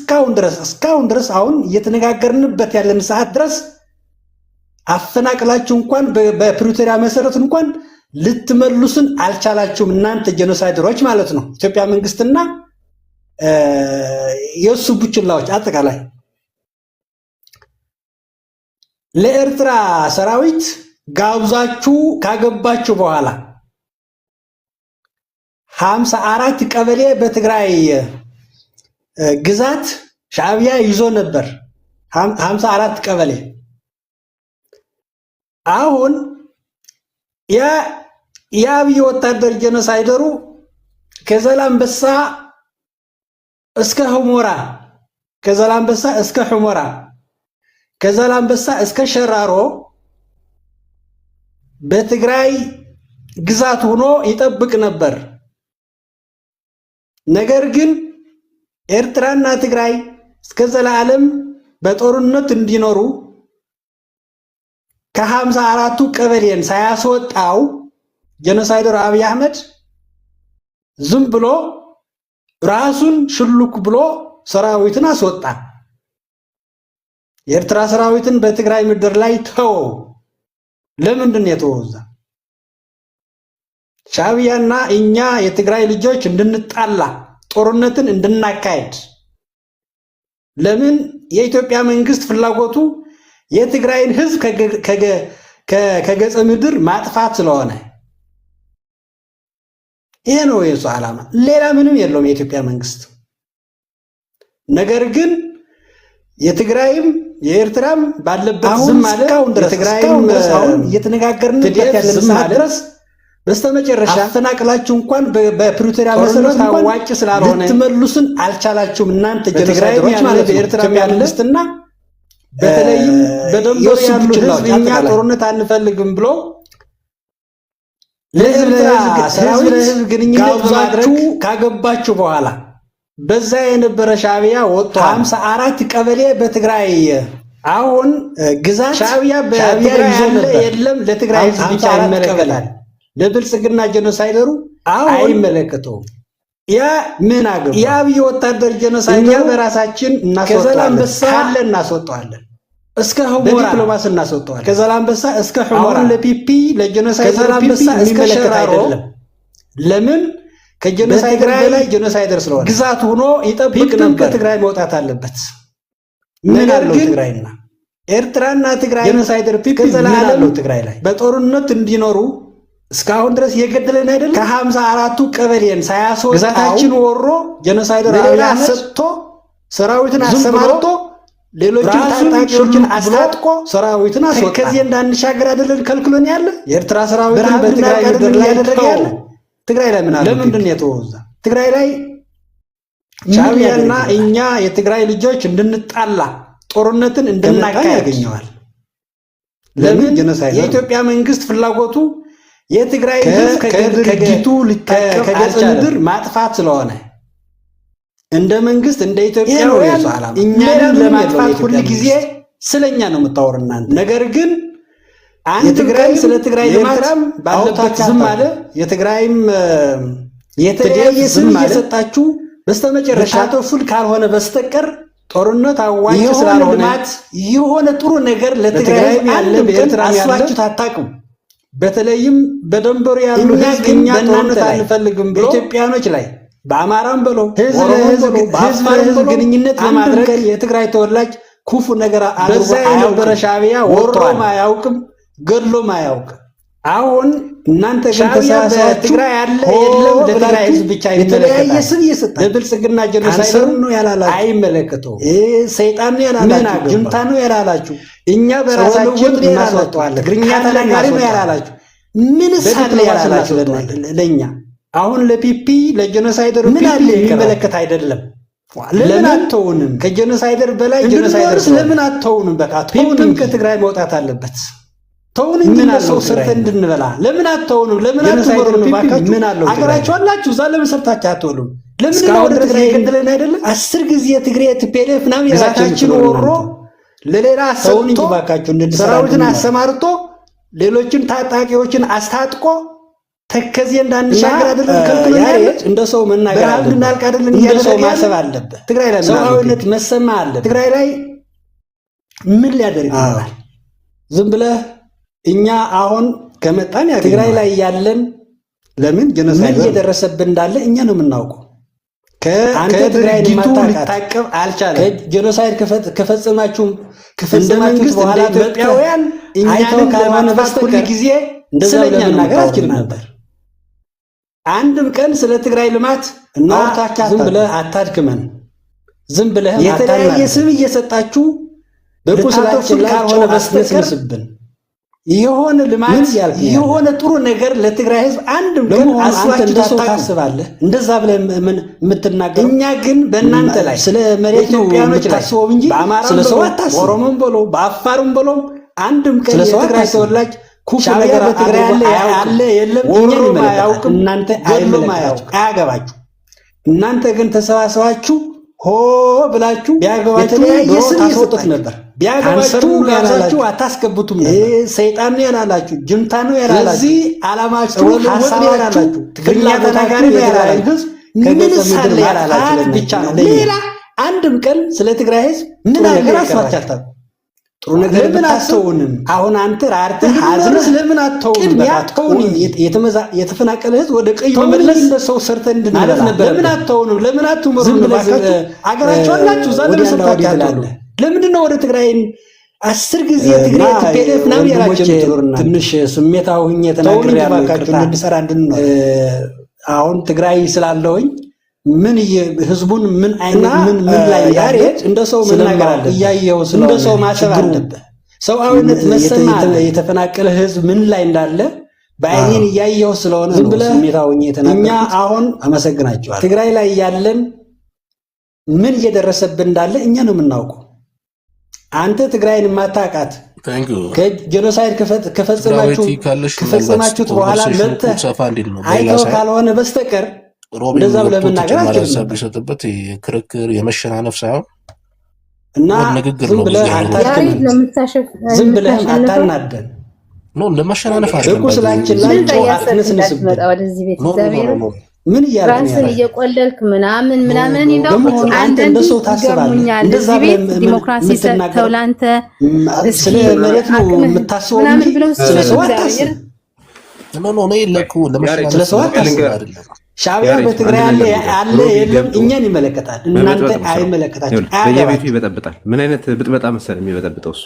እስካሁን ድረስ አሁን እየተነጋገርንበት ያለን ሰዓት ድረስ አፈናቅላችሁ እንኳን በፕሪቶሪያ መሰረት እንኳን ልትመልሱን አልቻላችሁም። እናንተ genocider ኦች ማለት ነው። ኢትዮጵያ መንግስትና የእሱ ቡችላዎች አጠቃላይ ለኤርትራ ሰራዊት ጋብዛችሁ ካገባችሁ በኋላ 54 ቀበሌ በትግራይ ግዛት ሻዕቢያ ይዞ ነበር። 54 ቀበሌ። አሁን የአብይ ወታደር genocider ኡ ከዘላንበሳ እስከ ሁመራ፣ ከዘላንበሳ እስከ ሁመራ፣ ከዛላምበሳ እስከ ሸራሮ በትግራይ ግዛት ሆኖ ይጠብቅ ነበር። ነገር ግን ኤርትራና ትግራይ እስከ ዘላለም በጦርነት እንዲኖሩ ከ54ቱ ቀበሌን ሳያስወጣው genocider ኡ አብይ አህመድ ዝም ብሎ ራሱን ሽሉክ ብሎ ሰራዊትን አስወጣ። የኤርትራ ሰራዊትን በትግራይ ምድር ላይ ተወው። ለምንድን ነው የተወው? እዛ ሻዕቢያና እኛ የትግራይ ልጆች እንድንጣላ፣ ጦርነትን እንድናካሄድ። ለምን? የኢትዮጵያ መንግስት ፍላጎቱ የትግራይን ህዝብ ከገጸ ምድር ማጥፋት ስለሆነ ይሄ ነው የሱ ዓላማ። ሌላ ምንም የለውም የኢትዮጵያ መንግስት። ነገር ግን የትግራይም የኤርትራም ባለበት ዝም አለ። እስካሁን ድረስ አሁን እየተነጋገርንበት ያለን ሰዓት ድረስ በስተመጨረሻ አፈናቅላችሁ እንኳን በፕሪቶሪያ መሰረት እንኳን አዋጭ ስላልሆነ ልትመልሱን አልቻላችሁም። እናንተ genocider ኦች ማለት ነው። የኤርትራ መንግስትና በተለይም በደንበሩ ያሉ ህዝብ እኛ ጦርነት አንፈልግም ብሎ ለኤርትራ ሰራዊት ግንኙነት በማድረግ ካገባችሁ በኋላ በዛ የነበረ ሻዕቢያ ወጥቶ 54 ቀበሌ በትግራይ አሁን ግዛት ሻዕቢያ በትግራይ ያለ የለም። ለትግራይ ህዝብ ብቻ ይመለከታል። ለብልጽግና genocider ኡ አይመለከተውም። ያ ምን አገባ? የአብይ ወታደር genocider ኡ እኛ በራሳችን እናስወጣለን፣ ካለ እናስወጣዋለን። እስከ ሁመራ በዲፕሎማሲ እናስወጣዋለን። ከዛላምበሳ እስከ ሁመራ አሁን ለ PP ለ genocider ከዛላምበሳ እስከ ሸራሮ አይደለም። ለምን? ከ genocider በላይ genocider ስለሆነ ግዛት ሆኖ ይጠብቅ ነበር። ከትግራይ መውጣት አለበት። ምን አለው ትግራይና ኤርትራና ትግራይ genocider PP ምን አለው ትግራይ ላይ በጦርነት እንዲኖሩ እስካሁን ድረስ የገደለን አይደለም። ከ54ቱ ቀበሌን ሳያስወጣው ግዛታችን ወሮ genocider ለሌላ ሰጥቶ ሰራዊትን አሰማርቶ ሌሎችን ታጣቂዎችን አስታጥቆ ሰራዊትን አስወጣ። ከዚህ እንዳንሻገር አይደለን ከልክሎን ያለ? የኤርትራ ሰራዊትን በትግራይ ምድር ላይ ያደረገ ያለ ትግራይ ላይ ምን አለ? ለምንድን ነው የተወው? እዛ ትግራይ ላይ ሻዕቢያና እኛ የትግራይ ልጆች እንድንጣላ፣ ጦርነትን እንድናካሄድ ያገኘዋል። ለምን? የኢትዮጵያ መንግስት ፍላጎቱ የትግራይ ህዝብ ከድርጊቱ ከገጸ ምድር ማጥፋት ስለሆነ እንደ መንግስት እንደ ኢትዮጵያውያን እኛንም ለማጥፋት ሁል ጊዜ ስለኛ ነው የምታወሩ እናንተ። ነገር ግን አንድ ቀን ስለ ትግራይ ልማት ባለበት ዝም አለ። የትግራይም የተለያየ ስም እየሰጣችሁ በስተመጨረሻ ቶፉል ካልሆነ በስተቀር ጦርነት አዋጭ ስላልሆነ ልማት የሆነ ጥሩ ነገር ለትግራይ ያለ በኤርትራ አስባችሁት አታውቅም። በተለይም በደንበሩ ያሉ ህዝብ እኛ ጦርነት አንፈልግም ብሎ በኢትዮጵያኖች ላይ በአማራም በሎ ህዝብ ለህዝብ ግንኙነት ለማድረግ የትግራይ ተወላጅ ክፉ ነገር አድርጎ የነበረ ሻዕቢያ ወሮም አያውቅም፣ ገድሎም አያውቅም። አሁን እናንተ ግን ተሳሳችሁ። ትግራይ ያለ የለም ለትግራይ ህዝብ ብቻ የተለያየ ስም እየሰጣችሁ ለብልጽግና genocider ነው ያላላችሁ አይመለከተውም። ሰይጣን ነው ያላላችሁ፣ ጁንታ ነው ያላላችሁ፣ እኛ በራሳችን እናስወጣዋለን። ትግርኛ ተናጋሪ ነው ያላላችሁ፣ ምን ሳለ ያላላችሁ ለኛ አሁን ለ PP ለ genocider ምን አለ የሚመለከት አይደለም። ለምን አትተውንም? ከ genocider በላይ genocider ለምን አትተውንም? በቃ ተውንም። ከትግራይ መውጣት አለበት። ተውን እንጂ ሰው ሰርተን እንድንበላ ለምን አትተውንም? ለምን አትወሩንም? ባካችሁ ምን አለው አገራችሁ አላችሁ እዛ ለምን ሰርታችሁ አትበሉም? ለምን ነው ወደ ትግራይ የገደለን አይደለም? 10 ጊዜ ትግሬ TPLF ምናምን ግዛታችን ወሮ ለሌላ ሰጥቶ ሰራዊትን አሰማርቶ ሌሎችን ታጣቂዎችን አስታጥቆ ተከዜ እንዳንሻገር አይደለም ከልክሎ ያለ። እንደ ሰው መናገር በረሃብ አለብህ። እንድናልቅ አይደለም እንደ ሰው እያደረገ ያለ? ማሰብ አለብህ። ትግራይ ላይ ምን አድርጎ? ሰብአዊነት መሰማ አለብህ። ትግራይ ላይ ምን ሊያደርግ ይመጣል? ዝም ብለህ እኛ አሁን ከመጣም ትግራይ ያገኘዋል። ላይ ያለን ለምን ምን genocide እየደረሰብን እንዳለ እኛ ነው የምናውቀው። አንተ ትግራይን ከድርጊቱ የማታውቃት ሊታቀብ አልቻለም። Genocide ከፈጸማችሁ እንደ ከፈጸማችሁት መንግስት እንደ በኋላ ኢትዮጵያውያን አይተው እኛንን ካልሆነ ለማጥፋት ሁል በስተቀር ጊዜ እንደዛ ስለኛ ብለህ ነው መናገር የምታወሩት አትችልም እናንተ። ነበር። አንድም ቀን ስለ ትግራይ ልማት እና አውርታችሁ ዝም አታውቁም። ብለህ አታድክመን። ዝም ብለህ የተለያየ ስም እየሰጣችሁ በቁስላችን ልታተርፉን ላይ ካልሆነ ጨው በስተቀር አትነስንስብን። የሆነ ልማት ምን እያልክ ነው ያለህ? የሆነ ጥሩ ነገር ለትግራይ ህዝብ አንድም ቀን ለመሆኑ አንተ አስባችሁ እንደ ሰው ታውቁ? ታስባለህ? እንደዛ ብለህ ምን የምትናገረው? እኛ ግን በእናንተ ላይ ስለ መሬት ነው በኢትዮጵያኖች ላይ የምታስበው እንጂ በአማራም ስለ ሰው በሎ አታስብም። በኦሮሞም በሎ በአፋርም በሎ አንድም ቀን ስለ ሰው የትግራይ አታስብም። ተወላጅ ክፉ ሻዕቢያ ነገር በትግራይ አድርጎ አለ አያውቅም። አለ የለም እኛን ወሮም ይመለከታል፣ አያውቅም፣ እናንተ ገድሎም አይመለከታችሁ፣ አያውቅም። አያገባችሁ። እናንተ ግን ተሰባስባችሁ ሆ ብላችሁ ቢያገባችሁ የተለያየ ድሮ ስም ታስወጡት እየሰጣችሁ ነበር። ቢያገባችሁ ካንሰር ነው ጋብዛችሁ ያላላችሁ፣ አታስገቡትም ነበር። ሰይጣን ነው ያላላችሁ፣ ጅንታ ነው ያላላችሁ፣ ስለዚህ ዓላማችሁ፣ ጸበል ወጥ ነው ሀሳባችሁ፣ ያላላችሁ፣ ትግርኛ ፍላጎታችሁ ተናጋሪ ነው የትግራይ ያላላችሁ፣ ህዝብ ምን ከገጸ ሳለ ምድር ያላላችሁ ማጥፋት ለእናንተ ብቻ ነው። ለእኛ? ሌላ አንድም ቀን ስለ ትግራይ ህዝብ ምን ጥሩ አለ ነገር የቀራችሁ? አስባችሁ አታውቁም። ጥሩ ነገር ለምን ብታስብ አተውንም? አሁን አንተ ራርተህ እንድንመርስ አዝነህ ለምን አተውንም? ቅድሚያ በቃ ተውን እንጂ። የተፈናቀለ ህዝብ ወደ ቀዩ ተውን እንጂ መመለስ እንደ ሰው ሰርተን እንድንበላ ማለት ነበረብህ። ለምን አተውንም? ለምን አትመሩንም? ዝም ብለህ እባካችሁ አገራችሁ አላችሁ፣ እዛ ለምን ወዲያና ሰርታችሁ ወዲህ አትበሉ? ትላለህ። ለምንድን ነው ወደ ትግራይን 10 ጊዜ ትግሬ እና TPLF ምናምን ያላችሁ ወንድሞቼ የምትኖር እናንተ? ትንሽ ስሜታዊ ሁኜ ተውን እንጂ ተናግሬያለሁ። እባካችሁ ይቅርታ። እንድንሰራ እንድንኖር። አሁን ትግራይ ስላለሁኝ ምን ህዝቡን ምን አይነት እና ምን ምን ላይ እንዳለ ያሬድ እንደ ሰው መናገር ስለማውቅ አለብህ። እያየሁ እንደ ስለሆነ ሰው ማሰብ ችግሩ አለብህ። ሰብአዊነት መሰማ አለብህ። የተፈናቀለ ህዝብ ምን ላይ እንዳለ በአይኔን እያየሁ ስለሆነ ዝም ነው ብለህ ስሜታዊ ሆኜ እኛ የተናገርኩት። አሁን አመሰግናችኋለሁ። ትግራይ ላይ ያለን ምን እየደረሰብን እንዳለ እኛ ነው የምናውቀው። አንተ ትግራይን የማታውቃት Thank you. ከ genocide ከፈጸማችሁ ትግራወይቲ ካለሽ ምናልባት ከፈጸማችሁት በኋላ conversation ኑ መጥተህ ሰፋ እንዲል ነው። በሌላ አይተው side ካልሆነ በስተቀር ሮቢን እንደዛ ብለህ ገብቶ መናገር ተጨማሪ አትችልም ሀሳብ ነበር። ቢሰጥበት የክርክር የመሸናነፍ ሳይሆን እና ወር ንግግር ዝም ነው። ብዙ ብለህ ነገሮች አታድክመን፣ ያሬድ ነው ዝም ብለህም የምታሸንፈው። አታናደን። No ለመሸናነፍ አይደለም። በቁስላችን ላይ ምን ጨው እያሰብክ አትነስንስብን። እንዳትመጣ ወደዚህ ቤት No no እግዚአብሔር No ምን እያልክ ነው ራስን ያለው? እየቆለልክ ምናምን ምናምን። እኔ እንደውም ለመሆኑ አንተ እንደ አንዳንዴ ሰው ታስባለህ? ይገርሙኛል። እንደዛ እዚህ ብለህ ቤት ዲሞክራሲ ሰጥተው የምትናገረው ለአንተ እስኪ ስለ መሬት ነው አቅምህ የምታስበው ምናምን እንጂ ብለው ስለ ሲሰጡ ሰው እግዚአብሔር አታስብም። No no እኔ ለኩ ለመሸናነፍ ስለ ሰው ስለማስብ አታስብም። አይደለም። ሻዕቢያ ያሬድ፣ በትግራይ አንድ አለ ነገር ልንገርህ። አለ ሮቢ የለም ገብቶ እኛን ይመለከታል፣ እናንተ መበጥበጥ ነው ስራው። አይመለከታችሁም፣ ይኸውልህ፣ በየቤቱ አያገባችሁም። ይበጠብጣል። ምን አይነት ብጥበጣ መሰለህ የሚበጠብጠው እሱ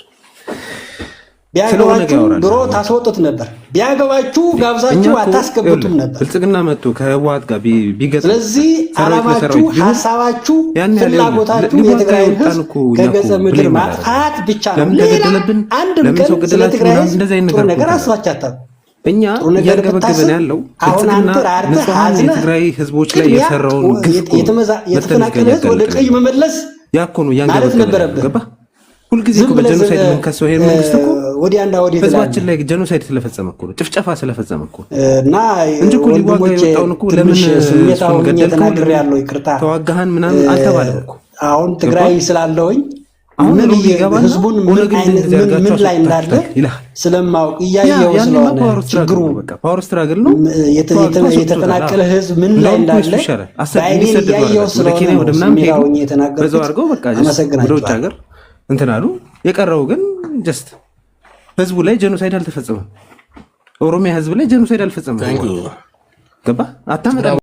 ስለ ኦነግ ቢያገባችሁ ያወራል። ድሮ ታስወጡት ነበር። ቢያገባችሁ እኛ ጋብዛችሁ እኮ አታስገቡትም ይኸውልህ፣ ነበር። ብልጽግና መጥቶ ከህወሓት ጋር ቢገጥም ስለዚህ ሰራዊት ዓላማችሁ፣ ለሰራዊት ቢሆን ሀሳባችሁ፣ ያን ያህል ይኸውልህ፣ ፍላጎታችሁ ሊዋጋ የትግራይን የወጣን ህዝብ እኮ እኛ እኮ ከገጸ ምድር blame ማጥፋት ብቻ ነው። ለምን ሌላ ተገደለብን፣ አንድም ለምን ቀን ሰው ስለ ገደላችሁ ትግራይ ምናምን ህዝብ እንደዚህ አይነት ጥሩ ነገር እኮ ነገር እንትን አስባችሁ አታውቁም። እኛ ጥሩ ነገር እያንገበገበን ብታስብ ያለው አሁን ብልጽግና አንተ ራርተህ ንጹሐን አዝነህ የትግራይ ህዝቦች ላይ ቅድሚያ የሰራውን ግፍ እኮ ነው መተን የተፈናቀለ ህዝብ ወደ እያጋለጥን ቀይ ያለው። መመለስ ያ እኮ ነው ማለት እያንገበገበን ያለው። ነበረብህ። ገባህ? ሁልጊዜ ዝም እኮ ብለህ በ genocide የምንከሰው ይሄን መንግስት እኮ ወዲያና ወዲህ ህዝባችን ትላለህ። ላይ genocide ስለፈጸመ እኮ ነው፣ ጭፍጨፋ ስለፈጸመ እኮ ነው እና እንጂ እኮ ሊዋጋ ወንድሞቼ የወጣውን እኮ ለምን ትንሽ ስሜታዊ እሱን ሆኜ ገደልከው፣ ተናግሬ ለምን ያለው ይቅርታ። ተዋጋህን ምናምን አልተባለም እኮ። አሁን ትግራይ ስላለሁኝ አሁን ምን ሮቢ ይገባና ህዝቡን ምን ኦነግን አይነት እንደዚህ ምን አድርጋችሁ ምን ላይ እንዳለ አስወጥታችሁታል ይልሃል። ስለማውቅ ያ እያየው ያኔማ ስለሆነ power struggle ችግሩ ነው፣ በቃ power struggle ነው። ተዋግቶ አስወጥቶታል። የተፈናቀለ ህዝብ ምን ላይ እንደውም እኮ የእሱ እንዳለ ይሻላል። በአይኔ የሚሰደዱ እያየው አደረጋቸው። ወደ ስለሆነ ኬንያ ነው ወደ ምናምን ሄዱ። ስሜታዊ ሆኜ በዛው የተናገርኩት። አድርገው በቃ just ወደ ውጭ አመሰግናችኋለሁ። ሀገር እንትን አሉ። የቀረው ግን just ህዝቡ ላይ genocide አልተፈጸመም። ኦሮሚያ ህዝብ ላይ genocide አልፈጸመም። Thank you. ገባ አታመጣም።